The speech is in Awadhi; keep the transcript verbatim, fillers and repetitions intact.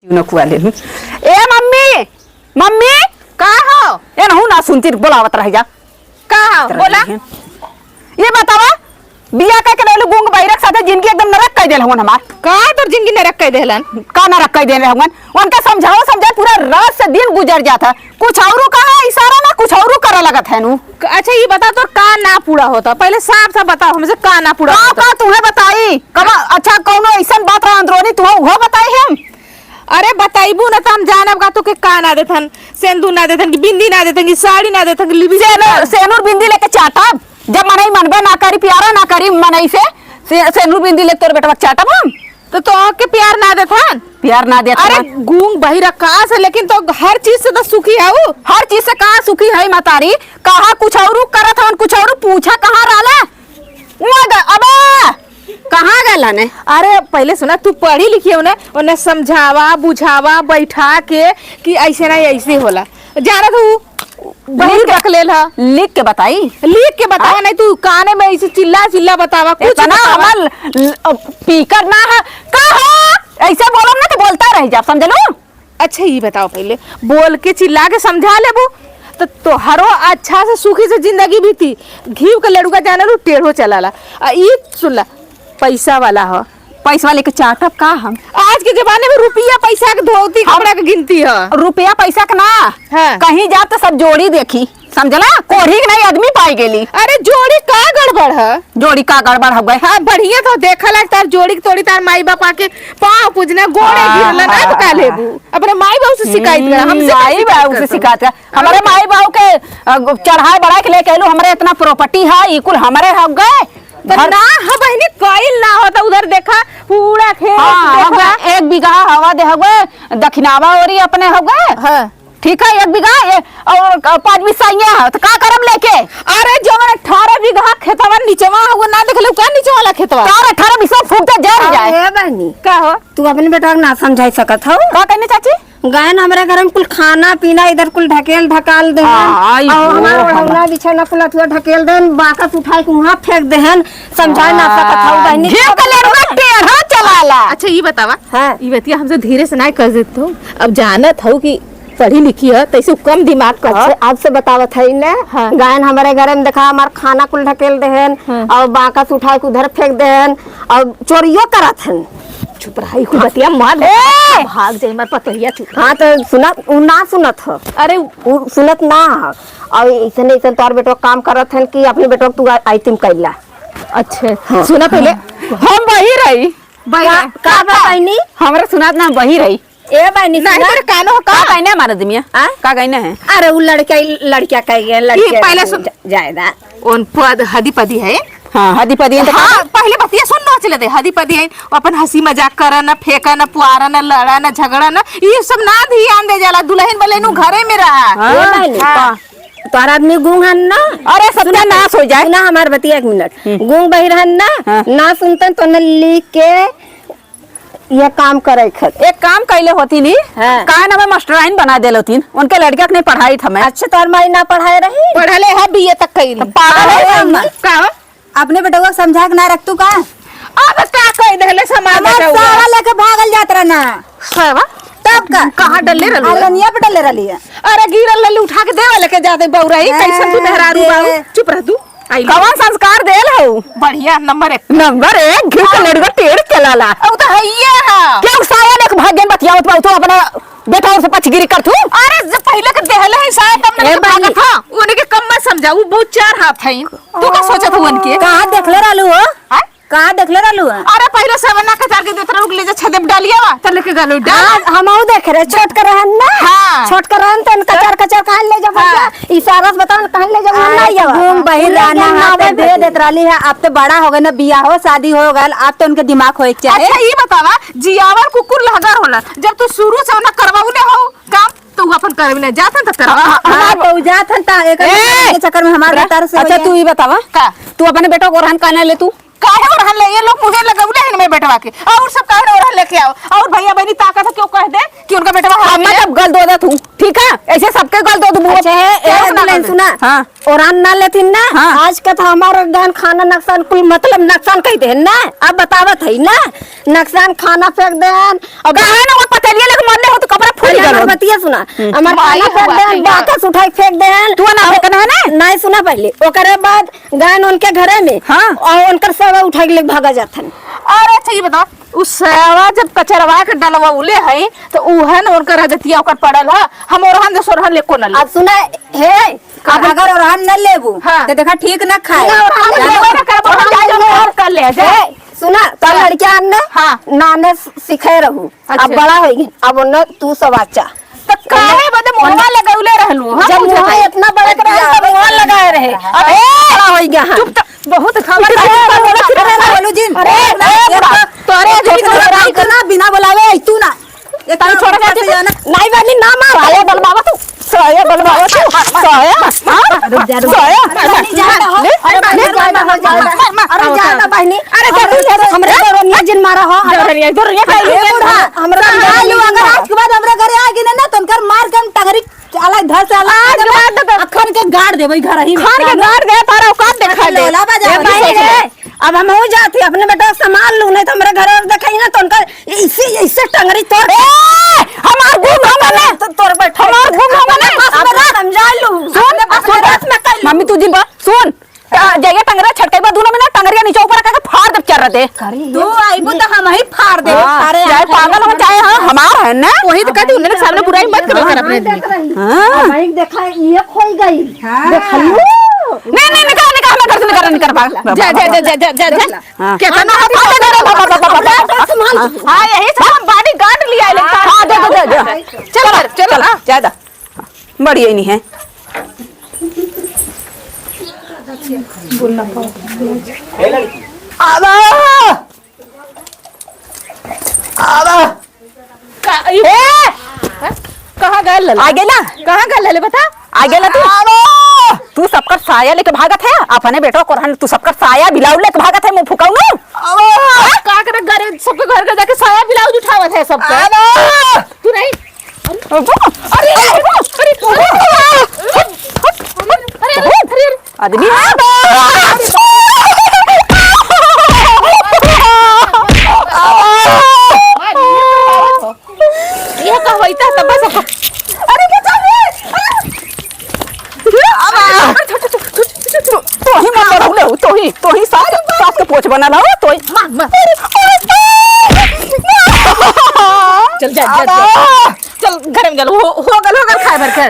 नकुआ ले लूं। ए मम्मी, मम्मी, का हो? ए नहू ना सुनती, बोलावत रह जा। का हो? बोला। ये बतावा, बिया कइ के लेलू गूंग बहिरक साथे जिंदगी एकदम नरक कइ देल हवन हमार। का तोर जिंदगी नरक कइ देलन? का नरक कइ देल हवन? उनके समझाओ, समझाओ, पूरा रात से दिन गुजर जात है। कुछ औरू कहा इशारा ना, कुछ औरू करे लगत है नू। क-, अच्छा, ये बता, तोर का ना पूरा होता? पहले साफ साफ बताओ हमसे, का ना पूरा का, होता? का तुम्हें बताई? कब, अच्छा, कौनो ऐसन बात रहा अंदरूनी, तुम्हें वो बताई हम? अरे, बताइबू ना, तो हम जानब का, तोके का ना देथन, सेंदूर ना देथन, कि बिंदी ना देथन, कि साड़ी ना देथन, कि लिपस्टिक ना सेनूर, देथन? सेनूर बिंदी लेके चाटब, जब मनई मनबे ना करी, प्यारा ना करी मनई से, से, सेनूर बिंदी लेके तोर बेटवा के चाटब हम? तो तोहके प्यार ना देथन? प्यार ना देथन। अरे, गूंग बहिर का से, लेकिन तो हर चीज से तो सुखी है उ। हर चीज से का सुखी है मतारी? कहा कुछ औरू करत हवन, कुछ औरू पूछा कहाँ रहला? वहाँ ग-, अबे, कहाँ गलन? अरे, पहले सुना, तू पढ़ी लिखी हो ना, उन्हें समझावा, बुझावा, बैठा के कि ऐसे ना, ऐसे होला। जानत हूँ, बहिर लिख के, बकलेल ह। लिख के बताई? लिख के बतावा, हाँ? नहीं तू काने में ऐसे चिल्ला चिल्ला बतावा, कुछ इतना बतावा। हमर ल-, अ, पीकर ना है। का हो? ऐसे बोलब ना तो बोलता रह जाब, समझलू? अच्छा, ई बताओ पहले, बोल के चिल्ला के समझा लेबू, तो तोहरो अच्छा से सुखी से जिंदगी बीती। घीव के लड़ुआ जाने लू, टेढ़ो चलाला। आ ई सुन ला, पैसा वाला ह। पैसा वाले के चाटब का हम? आज के जमाने में रुपया पैसा के धोती हम कपड़ा के गिनती ह। रुपया पैसा के ना, हाँ। कहीं जा तो सब जोड़ी देखी, समझला? कोढ़ी के नहीं आदमी पाई गेली। अरे जोड़ी का गड़बड़ ह? जोड़ी का गड़बड़ हो गए? हाँ, बढ़िया तो देखा लाग तार जोड़ी के तोड़ी तार माई बाप आके पाँव पूजना, गोड़े हाँ, गिरलन, हाँ, अब का हाँ। लेबू? अपने माई बाबू से शिकायत करा, हमसे हम्म, का माई शिकायत बाबू से करत हो? शिकायत करा। हमारे हाँ। माई बाबू के, अ, चढ़ाए बढ़ाए के लेके अइलू, हमरे इतना प्रॉपर्टी है, ई कुल हमरे हो गए। तो घर ना हो बहिनी, कइल ना हो तो उधर देखा, पूरा खेत हाँ, देखा। हवा एक बीघा हवा दे हो गए, दखिनावा ओरी अपने हो गए। हाँ। ठीक है, एक बीघा, ए, और पाँच बीस सैया है, तो का करब लेके? अरे, जवन अठारह बीघा खेतवा निचवा है, वो ना देख लो, का निचवा वाला खेतवा? तार अठारह बीसवा फूट जाए, जर हाँ, जाए। ए बहनी, का हो? तू अपने बेटा के ना समझाई सकत हो? का कहने चाची? गए ना हमरे घर में कुल खाना पीना इधर कुल ढकेल ढकाल दे हैं। हाँ, आई और हमार हो, ओढ़ौना हमार। बिछौना कुल अथुआ ढकेल दे हैं, बाकस उठाए के वहाँ फेंक दे हैं। समझाए ना सकत हो बहनी। घी के लड़ुआ टेढ़ा चलाला। अच्छा, ये बतावा, हाँ। ये बतिया हमसे धीरे से ना कर देत हो। अब जानत हो कि पढ़ी लिखी है, तैसे कम दिमाग कर। अच्छा, आपसे बतावत है ना, हाँ। गायन हमारे घर में देखा, हमार खाना कुल ढकेल देहन, हाँ। और बाकस उठा के उधर फेंक देहन, और चोरियो करत हन। चुप रहा, ई कुल बतिया मत ए! बता, भाग जाई हमार पतोहिया, चुप। हाँ, तो सुनत, उ ना सुनत ह। अरे, उ सुनत ना ह। और ऐसन, ऐसन तोर बेटो काम करत हन कि अपने बेटो तू आ-, आइटिम कैला। अच्छा, हाँ। सुना पहले, हम वही रही। बहिरा। का, का बा बहिनी? हमरा सुनात ना, बहिर है। ए बहिनी, नहीं, सुना। तेरे कानो हो का? का कहने हमारा दिमिया? आ? का कहने है? अरे, उ लड़का, लड़का कह गया, ई लड़का पहले सुन। जा-, जायदा। उन पद, हदी पदी है। हाँ, हदी पदी है तो हाँ, का? पहले बतिया सुन ना चले दे। हदी पदी है, अपन हंसी मजाक करा ना, फेंका ना, पुआरा ना, लड़ा ना, झगड़ा ना, ये सब ना ध्यान दे जाला। दुल्हन बलेनु घरे में रहा। हाँ, ए बहिनी, हाँ। तोहर आदमी गूंग हन ना? अरे, सत्यानाश हो जाए। सुना हमार बतिया एक मिनट। हम्म। गूंग बहिर हन ना? हाँ। ना सुनतन तो न लिख के ये काम करे खत। एक काम कैले होती नी, हाँ। काहे ना मैं मास्टराइन बना देले होती, उनके लड़का के नहीं पढ़ाई था मैं। अच्छा, तोहर माई ना पढ़ाए रही? पढ़ले है, बीए तक कइली। तो पागल है हाँ, हम। का? अपने बेटवा के समझा के ना रख तू का? अब का कह देले समाज हमार में रहुआ? सारा लेके भागल जात रहना। सारा? तब का? कहाँ डले रहलू? आ, लनिया पे डले रहली है। अरे गिरल रहली, उठा के देवा लेके जाते बौराई। ए, कैसन तू मेहरारू दे। बाऊ? चुप रह तू। आई ले। कवन संस्कार देल हऊ? बढ़िया, नंबर एक। नंबर एक, घी के लड़ुआ टेढ़ चलाला। अब तो है ये है। केहू साया लेके भाग गइल बतियावत बा, तू अपना बेटा से पचगिरी कर तू। अरे, जब पहले के देहले है शायद, तब ए ना बहिनी। भागत था। उनके कम मत समझा, वो बहुत चार हाथ है। तू का सोचत हूँ उनके? कहाँ देखले रहलू हो? हाँ? कहाँ देखले रहलू हो? अरे, पहले से ना कचार के देत रहू, ले जा छदे डालिया वा, तो लेके गलू डाल। हाँ, हमहू देख रहे, छोट के रहन ना। हाँ। छोट के रहन तो कचार, कचार कहाँ ले जा हाँ। बच्चा? इशारा से बताओ ना, कहाँ ले जाओ? अरे, ना तो जाओ। घूम बहिर उनके रहना है, नावे तो दे भेजी। देत रहली है, अब तो बड़ा हो गए ना, बियाह हो, शादी हो गए, अब तो उनके दिमाग होए के चाहे। अच्छा, ये बतावा, जियावर कुकुर लहगर होला, जब तू शुरू से ना करवाऊ ना हो काम, तो वो अपन करवी ना जात हन त करवा। हाँ, हाँ, हमार बहू जात हन त एकर ए! मतलब के चक्कर में हमार बेटा, भतार से अच्छा, होइए। तू ई बतावा, का? तू अपने बेटा को ओरहन काहे ना ले तू? काहे ओरहन ले? ये लोग मुँहे लगौले हैं मेरे बेटवा के। और सब काहे ओरहन लेके आओ? और भैया बहनी ताकत है, क्यों कह दे कि उनका बेटवा हम हरामी है? तब गल दो दे तू, ठीक है? ऐसे सबके गल दो दे, मुँह अच्छा है, क्या ए, सुना? तैं सुना, हाँ। ओरान ना लेथिन ना, हाँ। आज का तो हमार गान खाना नकसान कुल, मतलब, नकसान कहि देहेन ना। अब बतावत है ना, नकसान खाना फेंक देहेन। अब काहे ना वो पतलिया लेके मरले हो तो कपड़ा फूट अरे, गल हमार हो। बतिया सुना, हम्म। हमार माई खाना फेंक हुआ देहेन, भैया। बाकस उठाइ फेंक देहेन। तू ना अब फेंकन है ना? नहीं सुना पहले, ओकरे बाद गायन उनके घरे में, हाँ। और उनकर सेवा उठाइ के लेके भागा जाथन। अरे अच्छा, ये बताओ, उ सेवा जब कचरवा के डलवउले है, तो उहन उनकर हदतिया ओकर पड़ल है, हम ओरहन दे सोरहन लेको न ले। अब सुना, हे, अब अगर ओरहन न लेबू, हाँ। तो देखा ठीक न खाए। ना, ओरहन जानो? लेबो न करबो, हम जाए, हम कर ले, जा। हे, सुना, तो हाँ। लड़किया आन ना, हाँ। नाने सिखाए रहू। अच्छा। अब बड़ा होइगी, अब उन्हें तू सब अच्छा। तो काहे बदे मुहवा लगौले रहलू? हम जब मुहवा इतना बड़ा कर रहे, तब मुहवा लगाए रहे। अब ए, बड़ा होइ गया, हाँ। चुप तो, बहुत खबर अरे, है। बोलो, बोलो, बोलो, जिन। अरे, ए, ए, बुढ़ा, तोरे एक छोटे तो छोटे लड़ाई करना, बिना बुलावे आई तू ना। ये तू छोड़ के जाना। नहीं बनी, ना मार। साया डलवावा तू, साया डलवावा तू, साया, हाँ? रुक जा, रुक जा। साया। अरे, नहीं जा, ले, अरे, ले। अरे, जा ना, बहनी। अरे, अरे, जरूर, जरूर, हमरे जरूर। जरूर, ये जिन मारा हो। जरूर, ये जरूर, ये अरे, पहले बूढ़ा, हमरा समझा लो, अगर आज के बाद हमरा घरे आ गई ना, तो उनकर मार के हम टंगरी अलग घर से अलग आज कर देबे। मार दे तो। अखन के गाड़ देबे घर ही में। खान के गाड़ दे, तारा औकात देखा दे। लोला बजा ए रही भाई है। रे, अब हम हो जाती, अपने बेटा संभाल लू, नहीं तो हमरे घर और देखाई ना, तो उनका इसे, इसे टंगरी तोड़। ए, हमार गुम हो मने। तो तोड़ बैठे। हमार गुम हो मने। अपने पास में रख। समझा लू। सुन, अपने पास सुन। में रख, मैं कर लूँ। मम्मी, तू जिन बा, सुन। टा-, जइया टंगरा छटकइबा दुनो में ना, टंगरिया नीचे ऊपर रख के फाड़ देब चर्रा दे। तू आइबू तो हम ही फाड़ देब। हाँ, अरे चाहे पागल हो, चाहे हाँ, हमार है ना। वही तो कहती हूँ, मेरे सामने बुराई मत करो कर अपने आदमी। हाँ। भाई देखा, ये खोई गई। हाँ। देख लू। नहीं, नहीं, निकल, निकल, हमें घर से निकल, निकल, भाग। जा, जा, जा। हाँ। क्या करना है? हाँ, दे, दे, दे, दे, दे, दे, दे। हाँ, यही से हम bodyguard लिया है, हाँ, दे, दे, दे, दे। चलो, चलो, चलो, हाँ। ज्यादा। बढ़िया ही नहीं है। आवा! आवा! का-, ई-, ए! हैं? कहाँ गए लले? आ गए ना? कहाँ गए लले बता? आ गए ना तू? आवा! तू सबकर साया लेके भागत है, अपने बेटवा को रहन, तू सबकर साया ब्लाउज लेके भागत है, मुंह फुकाऊ ना? आवा! का करे, गरीब सबके घर के जाके साया ब्लाउज उठावत है सबके? आवा! तू नहीं? अरे, अरे, अरे, अरे, अरे, अरे, आदमी है। ये का होइता है तब बस। अरे, बचाओ रे। तोही मत बढ़ऊ ले, तोही, तोही सास, सास के पोछ बना ला, तोही। मार, मार। चल, जा, जा, जा। चल, घर में चल, हो, हो गल, हो गल, खाए भर के।